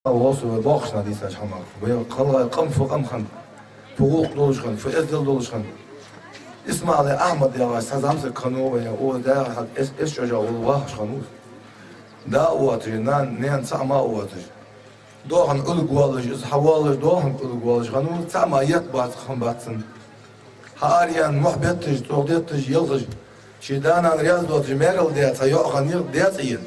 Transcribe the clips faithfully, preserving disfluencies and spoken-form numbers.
Вовсу вай боккхийча наха дийцача хӀамах. Вай халкъа къам фу къам хиннад, фу гӀулакх долаш хиннад, фу эздел долаш хиннад. Исмаил Ахьмад яхаш цхьа зӀамсаг хиннав вай, о, да, хьа эс, эс чӀожагӀа вала вахаш хиннав. Да а воацаш, нана, наьна цаӀ мара а воацаш. Доахан Ӏулга воалаш, из хьавоалаш, доахан Ӏулга воалаш хиннав, цаӀ мара етт бац, хинна бац цун. Хьаара яьнна, мухь бетташ, цӀогӀа детташ, елхаш. Ший да-нана раьза доацаш, маьрал даь цхьа йоӀ хиннай, даь цӀа ена.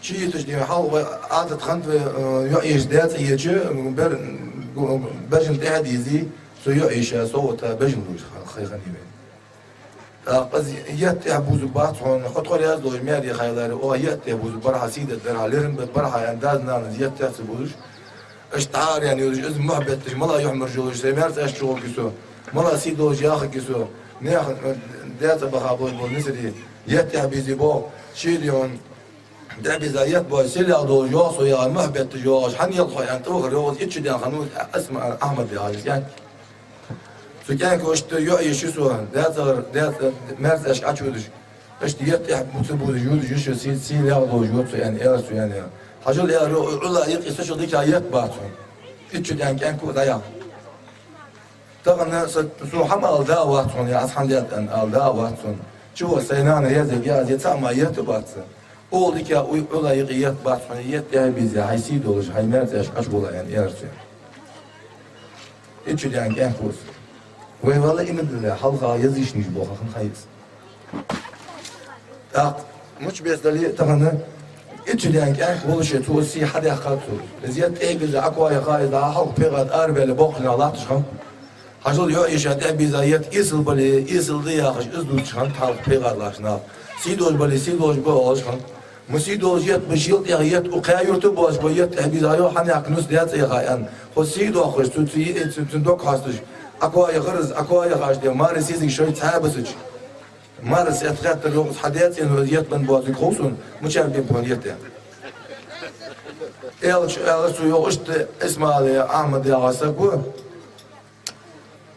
Чу йиташ дий хьалха вай Ӏадат хиннад вай, э, йоӀ-йиша даь цӀа еча, бер-, бежан тӀехьа дийзий, цу йоӀ-йиша совгӀата бежан луш ха-, хай хиннай вай. ТӀаккха из етт тӀехьа бувзаргбац хьона, хьо тхо раьза долаш маьре хайларе, оаха етт тӀехьа бувзаргбар хьа, сий дергдар хьа, лерхӀам бергбар хьа, аьнна, дас-нанас етт тӀехьа ца бувзаш. Иштта хьаара яьнна йолаш, из мухь бетташ, мала юхьмаржа йолаш, сай маьр цӀа ӀочугӀоргья со, мала сий долаш яхаргья со, наьха, э, даь цӀа баха болаш бола нийсаре етт тӀехьа бийзий боху, ший дий хьона, тӀехьа бийза етт бой, сийлахь долаш йоагӀа со яхаш, мухь бетташ йоагӀаш, хьан елха хьо, аьнна, тӀавахар йоагӀа, из ичча даьнна хиннав Исмаил Ахьмад яхаш кӀаьнк. Цу кӀаьнко иштта йоӀ-йиша ю со, даь цӀагӀара, даь цӀа-, маьр цӀа Ӏочуводаш. Иштта етт тӀехьа бу-, ца бувзаш, юдаш йиша, сий-, сийлахь долаш йода со, аьнна, аьлар цо, аьнна. Хьажал, аьлар, Ӏула юкъе са чу дика етт бац хьона. Ичча даьнна кӀаьнко дӀаяхьа. Тахан са, со хӀама ала да а вац хьона, я аз хӀама даьд аьнна ала да а вац хьона. Чу ва сай нана реза я аз, я цаӀ мара етт а бац са. Ӏула дика, уй, Ӏула юкъе етт бац хьона, етт тӀехьа бийза, хьай сий долаш, хьай маьр цӀа Ӏочувала, аьнна, аьлар цо. Ичча даьнна кӀаьнк ва из. Вай вала иман дилла, хьалха язычник боху хӀама хьайца. ТӀаккха мича беса дале а тахан, ичча даьнна кӀаьнк волаше цо сий хьадаьккхад цо. Из етт тӀехьа бийза, Ӏокхоаха, из хьалха пхьегӀа тӀа арабаьле боккхий нах латташ хиннаб. Хьажал, йоӀ-йиша тӀехьа бийза етт эсала бале, эсала да яхаш, из дувцаш хиннад хьалха пхьегӀа латташ нах. Сий долаш бале, сий долаш ба оалаш хиннад. Ма сий долаш етт ба, шел тӀехьа етт, укх кхаь юрта боацаш ба етт тӀехьа бийза, йоӀ хьанаьккха нус даь цӀа яха, аьнна. Хьо сий доаккхаш, цу, цу, цу, цун дог хьоасташ. Ӏокхоаха гӀар из, Ӏокхоаха дий, маьре сизиг шоай цхьаь бисача. Маьрас этхеттар йоах, хьа даь цӀа ена етт бан боацилга хов сона, мичара бен бу хьона етт, аьнна. Аьлча, аьлар цо, йоах, иштта Исмаил Ахьмад яха саг ва.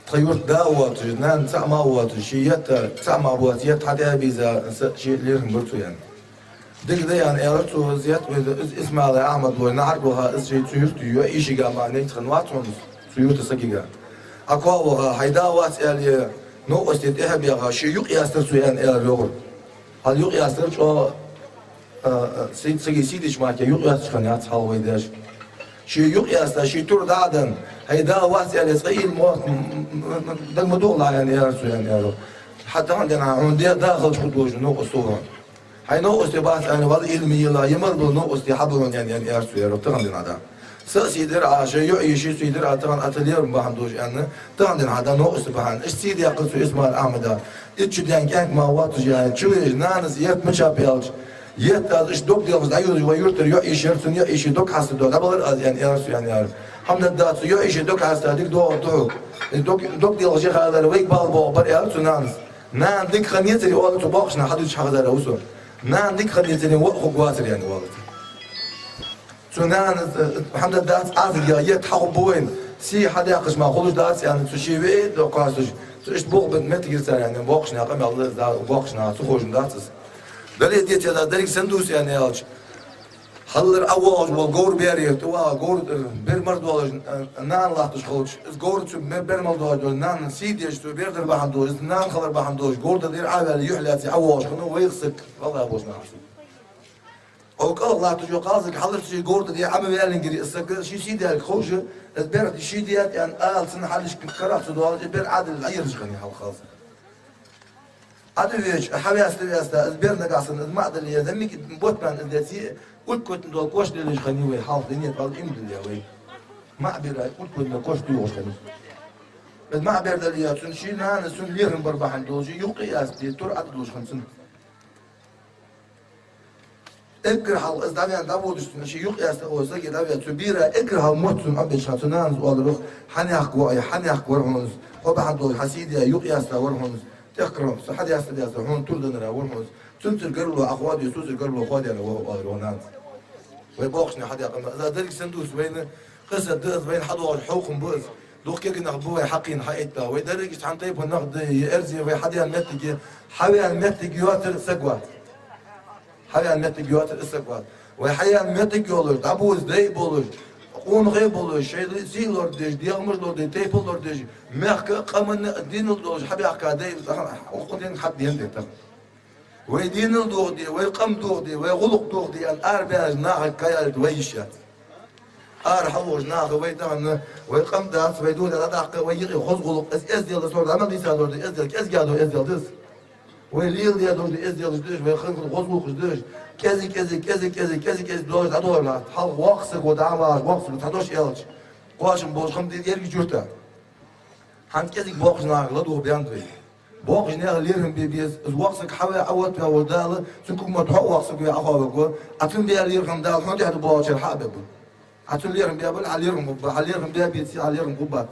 Тха юрта да а воацаш, нана цаӀ мара а воацаш, ший етт цаӀ мара боаца, етт хьатӀа а бийза, са ший лерхӀам бар цо, аьнна. Дика да, аьнна, аьлар цо, из етт вай, из Исмаил Ахьмад лой нахьарг ваха, из ший цу юрта йоӀ-йишийга мара нигат хинна вац хьона, цу юрта сагага. Ӏокхоа ваха, хьай да вац аьле, новкъостий тӀехьа баьха, ший юкъ яьстар цо, аьнна, аьлар йоахар. Хьал юкъ яьстар чӀоагӀа, а, а, сий-, сага сий деча мара юкъ яьсташ хинна яц хьал вай даьша. Ший юкъ яьста, ший тур дӀа а денна, хьай да вац аьле, цкъа ийла мотт м-, м-, м-, м-, дан ма дугӀа лахь, аьнна, аьлар цо, аьнна, аьлар. Хьа тахан дена хьона де-, да халча хургдолаш новкъост хьона. Хьай новкъостий бац аьнна, вала ийла ма йила, я мара дола новкъостий хьа ба хьона, аьнна, аьнна, аьлар цо, аьлар, тахан дена хьа да. Са а сий дир Ӏа, шоай йоӀ-йиший сий дир Ӏа, тахан Ӏа тха лерхӀам бахьан долаш, аьнна, тахан дена хьа да новкъостий бахьан. Иштта сий даьккхар цо Исмаил Ахьмада. Ичча даьнна кӀаьнк ма воацаш яхаш, чу везаш, нанас етт мича пхиалча, етт аз иштта дог делхаш дӀаюдаш вай юртара йоӀ-йиша яр, цун йоӀ-йиший дог хьаста до, дӀабалар аз, аьнна, аьлар цо, аьнна, аьлар. ХӀама даддац, цу йоӀ-йиший дог хьаста, дика догӀар ду хьога. Из дог, дог делхаш яхалара вайга бала боагӀа бар, аьлар цу нанас. Нана дика хиннацаре, оалар цу боккхийча наха хьадувцача хьахазара ва со. Нана дика хиннацаре воӀ хургвацар, аьнна, оалар цо. Цу нанас, э, хӀама даддац, Ӏазап я, етт хьахургба вайна. Сий хьадаьккхача мара хулаш дац, аьнна, цу ший ве а доккхасташ. Цу иштта болх бен моттиг яр цар, аьнна, боккхийча наха къамаьл да, боккхийча наха ца ховш дац из. Дале а, деце а дац, деррига санна дувц, аьнна, аьлча. Хьаллара ӀовоагӀаш вола говр бер яр, тӀаваха говр, э, бер мара доаллаш, э, нана латташ хилча, из говр цу бер, бер мара доаллаш дола нана сий деш, цу бер дар бахьан долаш, из нана хилар бахьан долаш, говр тӀа дӀа а ваьлла, юхь лаьций ӀовоагӀаш хиннав вайх саг, валлахӀи, боху нах. Ӏо кӀалха латташ йола кхалсаг хьаллара цу говра тӀа дӀа а ма ваьллинге, из саг ший сий даьлга ховш, из бер ший даьд аьнна ала цунна хьалхашка карах ца доалаш, из бер Ӏодилла Ӏоерзаш хиннай хьалха кхалсаг. Ӏодоавеча, хьавеста, веста, из бер нагахь санна, из маӀа дале, заммиги ботман из деце, утткотна дола кош деллаш хиннай вай, хьалха динет вал им дале вай. МаӀа бера утткотна кош туйгӀаш хиннай. Из маӀа бер дале, цун ший нанас цунна лерхӀам бар бахьан долаш, юкъе а яьсте, тур Ӏодуллаш хиннад цунна. Эггара хьалха из дӀавена дӀаводаш цунна, ший юкъ яьста оцу сага дӀавена, цу бера эггара хьалха мотт цунна Ӏобеча хана, цу нанас оалар йоах: «Хьанехк воӀ я, хьанехк вар хьона из, хьо бахьан долаш хьа сий даь юкъ яьста вар хьона из, тӀехкара со хьадаьста даьста хьона тур даннара вар хьона из, цунцара гаргало Ӏохоадеш, цунцара гаргало хоадеш вар хьо», оалар йоах нанас. Вай боккхийча наха хьадаьккха къамаьл да, деррига санна дувц вайна, къасат да из, вайна хьадоагӀаш хьехам ба из, дукха кагий нах ба вай хьакхийна, хьаэтта. Вай деррига иштта хьан тайпан нах да, е эрзе вай хьадена моттиге, хьавена моттиг йоацар саг вац. Хьавена моттиг йоацар из саг вац. Вай хьаяьнна моттиг йолаш, дӀабувза дай болаш, къонахий болаш, шоай сий лорадеш, дегӀамаш лорадеш, тайпа лорадеш, мехка а къаманна а динал долаш хьабаьхка дай, укх ден хьаб ден дай тахан. Вай динал дохаде, вай къам дохаде, вай гӀулакх дохаде аьнна арабаьннача нахага кхайкалийта вай йиш яц. Ара хьалвоагӀаш наха вай тахан, вай къам дац, вай духьал дӀадаккха, вай юкъе хоза гӀулакх, из эздел да, сога дӀа мел дийца дола эздел, кӀезига дола эздел да из. Вай леладе дола эзделаш да уж, вай ханкал хоза гӀулакхаш да уж. КӀезига, кӀезига, кӀезига, кӀезига, кӀезига долаш дӀадоагӀа нах. Хьалха воккха саг ва дӀа а вагӀаш, воккха сага цхьа дош аьлча, кхоачам болаш хӀама дийца еррига юрта. ХӀанз кӀезига боккхийча нахага ладувгӀа баьннад вай. Боккхийча наьха лерхӀам бе беза, из воккха саг хьаваь, Ӏооттаваь вола Дала, цун кугма тхо а воккха саг ве Ӏохоавергва, Ӏа цунна баь лерхӀам Дала хьона тӀехьа боагӀачар хьа а бергба. Ӏа цунна лерхӀам баьб аьле, хьа лерхӀам хургба, хьа лерхӀам баь беце, хьа лерхӀам хургбац.